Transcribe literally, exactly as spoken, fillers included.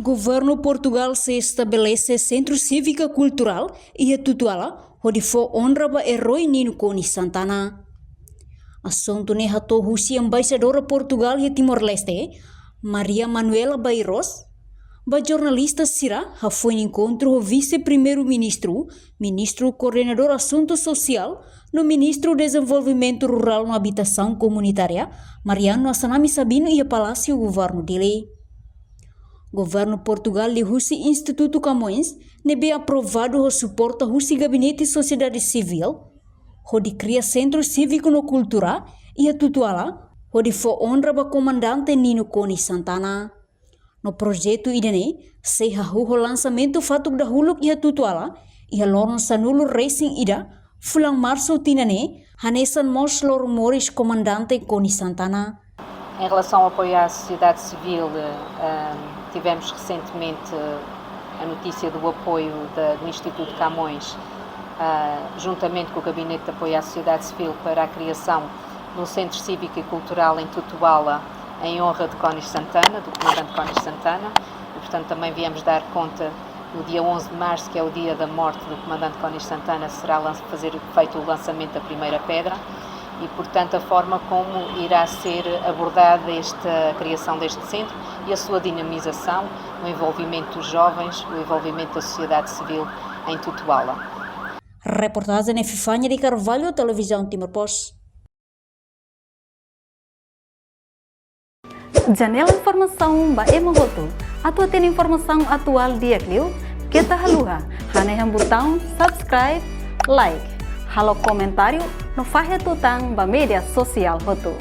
Governu Portugal sei estabelese Sentru Sívika Kulturál iha Tutuala, hodi fó onra ba eroi Nino Konis Santana. Asuntu ne'e hato'o husi Embaixadora Portugal iha Timor-Leste, Maria Manuela Baeiros, ba jornalista sira hafoin enkontru ho Vise-Primeiru-Ministru, Ministru Koordenadór Asuntu Sosiál, no Ministru Dezenvolvimentu Rurál no Abitasaun Komunitária, Mariano Assanami Sabino iha Palásiu Governu Dili. Governu Portugal liuhusi Institutu Camões, ne'ebé aprovadu ho suporta husi Gabinete Sosiedade Sivíl, hodi kria Sentru Síviku no Kultura iha Tutuala, hodi fó onra ba Komandante Nino Konis Santana. No projetu ida-ne'e sei hahú ho lansamentu fatuk dahuluk iha Tutuala, iha loron sanulu resin ida, fulan Marsu tinan ne'e, hanesan mós loron moris Komandante Konis Santana. Em relação ao apoio à sociedade civil, eh, tivemos recentemente, eh, a notícia do apoio da, do Instituto Camões, ah, juntamente com o Gabinete de Apoio à Sociedade Civil, para a criação de um centro cívico e cultural em Tutuala, em honra de Konis Santana, do comandante Konis Santana. E, portanto, também viemos dar conta no dia onze de março, que é o dia da morte do comandante Konis Santana, será lan-, fazer, feito o lançamento da primeira pedra e, portanto, a forma como irá ser abordada esta criação deste centro e a sua dinamização, o envolvimento dos jovens, o envolvimento da sociedade civil em Tutuala. Reportajen Epifania de Carvalho, Televizaun Timor Post. Janela informasaun ba ema hotu. Atu hatene informasaun atuál di'ak liu, keta haluha hanehan butaun subscribe, like, halo komentáriu no fahe tutan ba média sosiál hotu.